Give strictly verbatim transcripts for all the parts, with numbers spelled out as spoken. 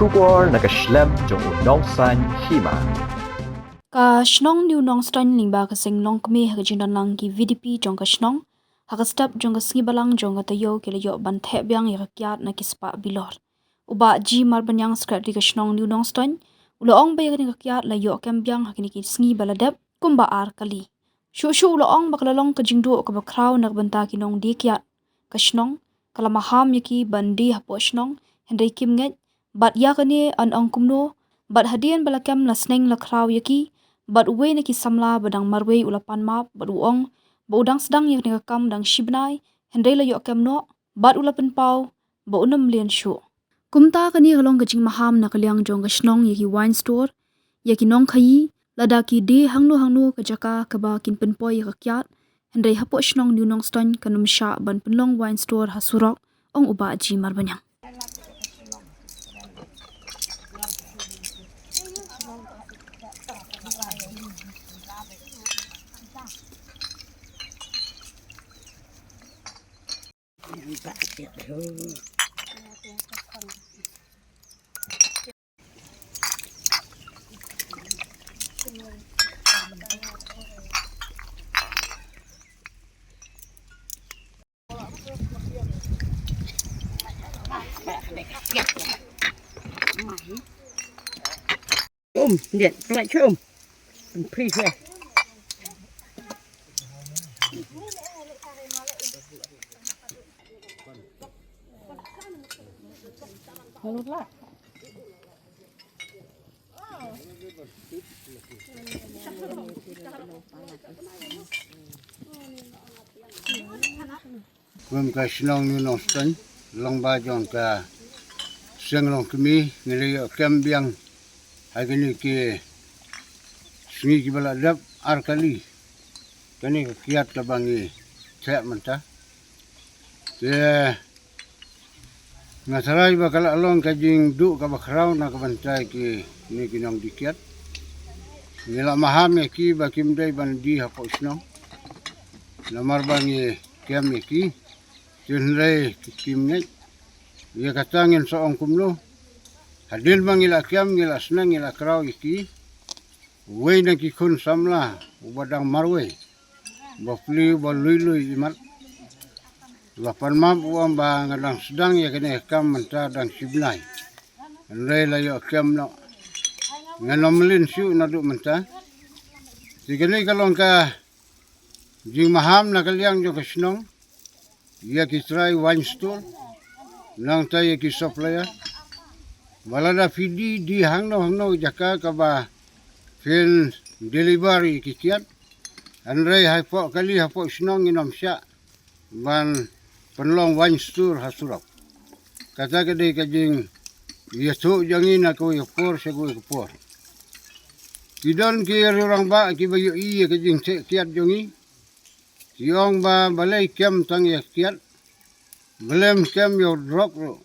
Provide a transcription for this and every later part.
Khubor na ka shlem jong u nongsan hima. Ka shnong New Nongstoiñ lyngba ka seng longkmie ha ka jingdon lang ki VDP jong ka shnong ha ka step jong ka sngi balang jong ka taïew ki la ïoh ban theh biang ïa ka kiad na ki spah bilor. U Bah G Marbaniang, Secretary ka shnong New Nongstoiñ, u la ong ba ïa kane ka kiad la ïoh kem biang ha kine ki sngi ba la dep kumba ar kali. Shuh shuh u la ong ba ka la long ka jingduh kaba khraw na ka bynta ki nongdie kiad ka shnong, ka la maham ïa ki ban die hapoh shnong hynrei kim ngeit, bad ïa kane yn ong kumno, bad hadien ba la kem la sneng la khraw ïa ki. Bad uwei na ki samla ba dang marwei u la pan map bad u ong ba u dang sdang ïa kane ka kam dang shi bnai hynrei la ïoh kem noh, bad u la pynpaw ba un ym lien shuh. Kumta kane ka long ka jingmaham na ka liang jong ka shnong ïa ki wine store, ïa ki nongkhaïi, lada ki die hangno hangno ka jaka kaba kin pynpoi ïa ka kiad, hynrei hapoh shnong New Nongstoiñ kan ym shah ban pynlong wine store ha surok, ong u Bah G Marbaniang. Um, dia, pelat chum. Pris lah. Lalu lah. Kum ka shnong New Nongstoiñ, lyngba jong ka seng longkmie, ngi la ïoh kem biang ha kine ki sngi kiba la dep ar kali. Kane ka kiad kaba ngi theh mynta. Te nga tharai ba ka la long ka jingduh kaba khraw na ka bynta kine ki nongdie kiad. Ngi la maham ïa ki ba kim dei ban die hapoh shnong. Namar ba ngi kem ïa ki, hynrei kim ngeit. Ïa kata ngin sa ong kumno? Hadien ba ngi la kem, ngi la sneng, ngi la khraw ïa ki, uwei na ki khun samla uba dang marwei, ba plie, ba lui lui imat, la pan map, u ong ba nga dang sdang ïa kane ka kam mynta dang shi bnai, hynrei la ïoh kem noh. Ngan ym lien shuh naduh mynta. Te kane ka long ka jingmaham na ka liang jong ka shnong ïa ki trai wine store, nangta ïa ki supplier, ba lada phi die, die hangno hangno jaka kaba phin deliver ïa ki kiad, hynrei hapoh kali, hapoh shnong ngin ym shah ban pynlong wine store ha surok. Kata ka dei ka jingïathuh jong ngi na kawei ka por sha kawei ka por. Ki don ki rangbah kiba ïohi ïa ka jingtheh kiad jong ngi, ki ong ba balei kem tang ïa kiad, balei kem ïa u drok ruh.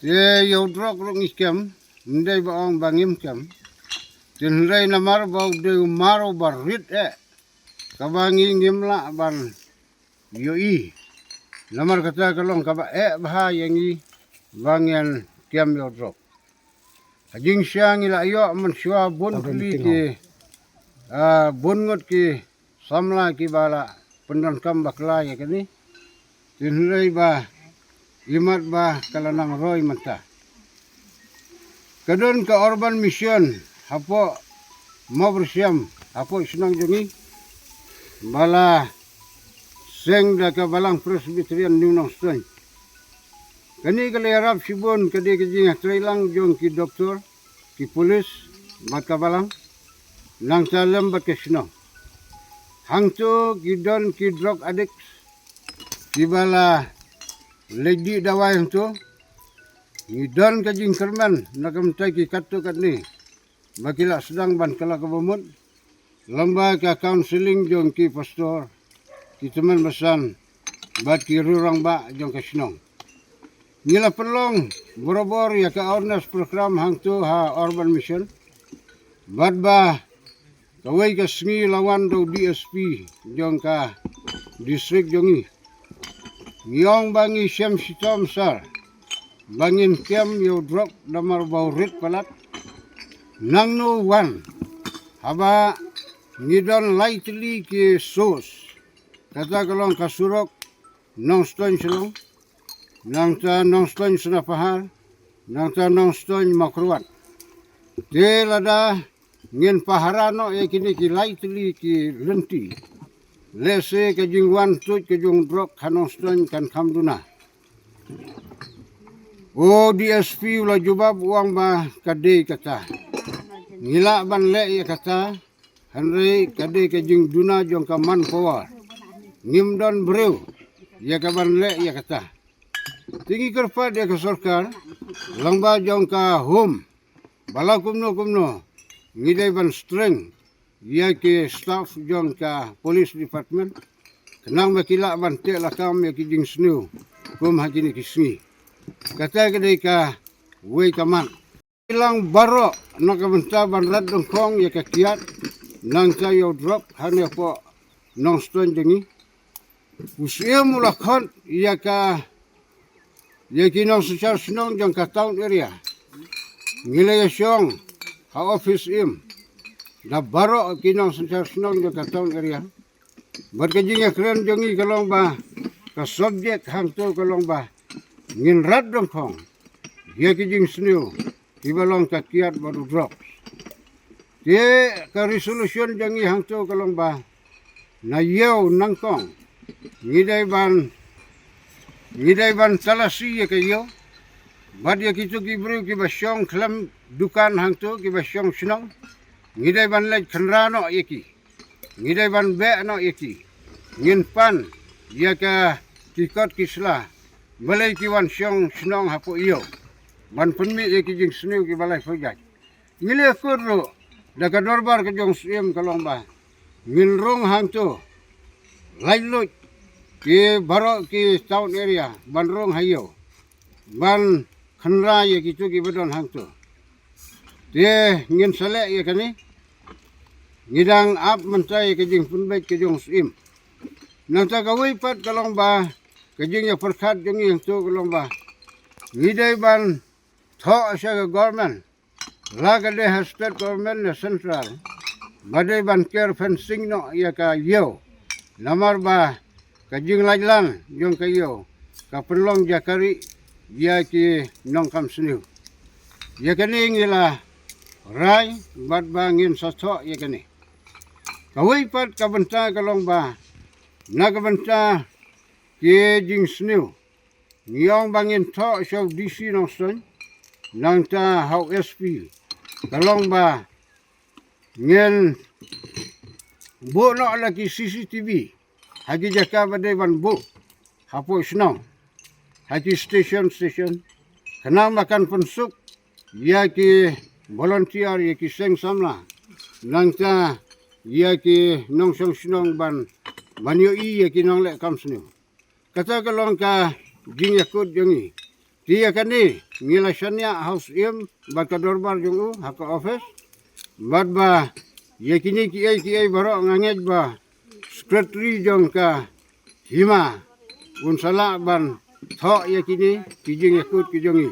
Te ïa u drok ruh ngi kem, ym dei ba ong ba ngim kem. Te hynrei namar ba u dei u mar uba rit eh, kaba ngi ngim lah ban ïohi. Namar kata ka long kaba eh bha ïa ngi ba ngin kem ïa u drok. Ha jingshisha ngi la ïoh mynshuwa bun tylli ki, ah, bun ngut ki samla kiba la pyndonkam bakla ïa kane. Te hynrei ba imat ba ka la nang roi mynta. Ka don ka Urban Mission hapoh Mawryngkneng, hapoh shnong jong ngi, ba la seng da ka Balang Presbyterian New Nongstoiñ. Kane ka la ïarap shibun, ka dei ka jingïatreilang jong ki doktor, ki pulit bad ka balang, nangta lem bad ka shnong. Hangto ki don ki drug addict kiba la leit dih dawai hangto. Ngi don ka jingkyrmen na ka bynta ki katto katne ba ki la sdang ban kylla kaba mut, lyngba ka counselling jong ki pastor, ki tymmen basan bad ki rangbah jong ka shnong. Ngi la pynlong barabor ïa ka awareness program hangto ha Urban Mission, bad ba kawei ka sngi la wan da u DSP jong ka district jong ngi. Ngi ong ba ngi shem shitom sar ba ngin kem ïa u drok namar ba u rit palat. Nangno wan haba ngi don lai tylli ki source. Kata ka long ka surok Nongstoiñ Shillong, nangta Nongstoiñ Snapahar, nangta Nongstoiñ Mawkyrwat. Te lada ngin pahara noh ïa kine ki lai tylli ki lynti, lehse ka jingwan tuid ka jong u drok ha Nongstoiñ kan kham duna. U DSP u la jubab u ong ba ka dei kata. Ngi lah ban leh ïa kata, hynrei ka dei ka jingduna jong ka manpower. Ngim don briew ïa ka ban leh ïa kata. Te ngi kyrpad ïa ka sorkar lyngba jong ka home, ba la kumno kumno ngi dei ban strengthen ïa ki staff jong ka police department, khnang ba ki lah ban teh lakam ïa ki jingsniew kum ha kine ki sngi. Kata ka dei kawei ka mat. Ngi la ong baroh na ka bynta ban rat dyngkhong ïa ka kiad nangta ïa u drok hangne hapoh Nongstoiñ jong ngi. U Syiem u la khot ïa ka, ïa ki nongsynshar shnong jong ka town area. Ngi la ïa shong ha office Syiem da baroh ki nongsynshar shnong jong ka town area. Bad ka jingïakren jong ngi ka long ba, ka subject hangto ka long ba, ngin rat dyngkhong ïa ki jingsniew kiba long ka kiad bad u drok. Te ka resolution jong ngi hangto ka long ba, na ïew nyngkong ngi dei ban, ngi dei ban talasi ïa ka ïew. Bad ïa kito ki briew kiba shong khlem dukan hangto, kiba shong shnong, ngi dei ban leit khynra noh ïa ki. Ngi dei ban beh noh ïa ki. Ngin pan ïa ka, ki kot ki sla, balei ki wan shong shnong hapoh ïew, ban pynmih ïa ki jingsniew kiba laiphew jait. Ngi la kut ruh da ka dorbar ka jong u Syiem ka long ba, ngin rung hangto, laitluid ki baroh ki town area ban rung ha ïew, ban khynra ïa kito kiba don hangto. Te ngin sa leh ïa kane, ngi dang ap mynta ïa ka jingpynbeit ka jong u Syiem. Nangta kawei pat ka long ba, ka jingïapyrkhat jong ngi hangto ka long ba, ngi dei ban thoh sha ka government, la ka dei ha state government ne central, ba dei ban ker fencing noh ïa ka ïew. Namar ba ka jinglait lang jong ka ïew ka pynlong jakari ïa ki nongkam sniew. Ïa kane ngi la rai bad ba ngin sa thoh ïa kane. Kawei pat ka bynta ka long ba, na ka bynta ki jingsniew, ngi ong ba ngin thoh sha u DC Nongstoiñ, nangta ha u SP, ka long ba ngin buh noh la ki CCTV ha ki jaka ba dei ban buh hapoh shnong, ha ki station station, khnang ba kan pynsuk ïa ki volunteer, ïa ki seng samla, nangta ïa ki nongshong shnong ban, ban ïohi ïa ki nongleh kam sniew. Kata ka long ka jingïakut jong ngi. Te ïa kane ngi la shaniah ha u Syiem bad ka dorbar jong u ha ka office. Bad ba ïa kine kiei kiei baroh nga ngeit ba secretary jong ka hima un sa lah ban thoh ïa kine ki jingïakut ki jong ngi,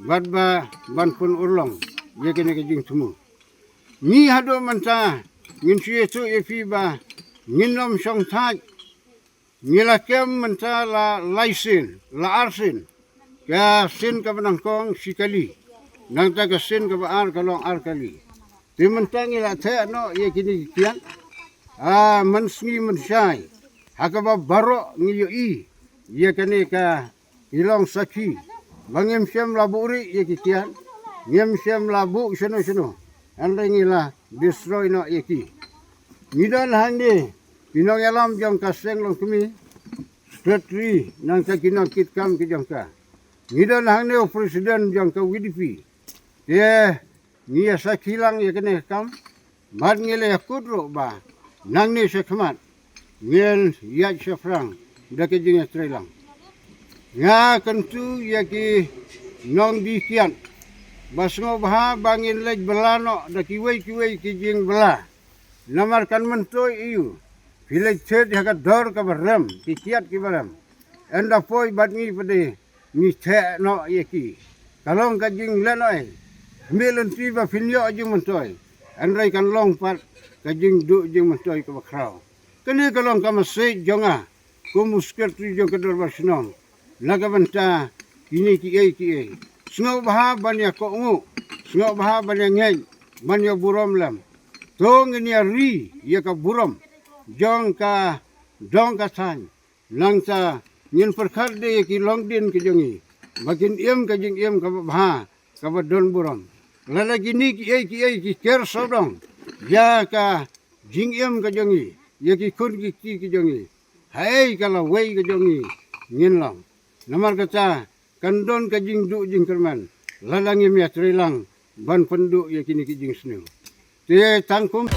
bad ba ban pynurlong ïa kine ki jingthmu. Ngi haduh mynta ngin shu ïathuh ïa phi ba ngin ym shong thait. Ngi la kem mynta la lai sien, la ar sien. Ka sien kaba nyngkong shi kali, nangta ka sien kaba ar ka long ar kali. Te mynta ngi la theh noh ïa kine ki kiad, a, mynsngi mynshai, ha kaba baroh ngi ïohi ïa kane ka, i long sakhi ba ngim shym la buhrieh ïa ki kiad, ngim shym la buh shano shano, hynrei ngi la destroy noh ïa ki. Ngi don hangne ki nongïalam jong ka seng longkmie, secretary, nangta ki nongkitkam ki jong ka. Ngi don hangne u president jong ka VDP. Te ngi ïa sakhi lang ïa kane ka kam, bad ngi la ïakut ruh ba nangne sha khmat ngin ïaid shaphrang da ka jingïatreilang. Nga kyntu ïa ki nongdie kiad ba sngewbha ba ngin leit bylla noh da kiwei kiwei ki jingbylla. Namar kan myntoi ïa u, phi leit thied ha ka dor kaba rem, ki kiad kiba rem. Ynda poi bad ngi pat de, ngi theh noh ïa ki. Ka long ka jinglehnoh ei, mih lynti ba phin ïoh jingmyntoi, hynrei kan long pat ka jingduh jingmyntoi kaba khraw. Kane ka long ka message jong nga kum u Secretary jong ka Dorbar Shnong na ka bynta kine kiei kiei. Sngewbha ban ïa kohnguh, sngewbha ban ïa ngeit, ban ïa burom lem. To ngin ïa ri ïa ka burom jong ka dong ka thaiñ. Nangta ngin pyrkhat de ïa ki longdien ka jong ngi ba kin im ka jingim kaba bha, kaba don burom. Lada kine kiei kiei ki ker sawdong ïa ka jingim ka jong ngi, ïa ki khun ki kti ki jong ngi, haei ka lawei ka jong ngi ngin long. Namar kata kan don ka jingduh jingkyrmen lada ngim ïa trei lang ban pynduh ïa kine ki jingsniew. Te tang kum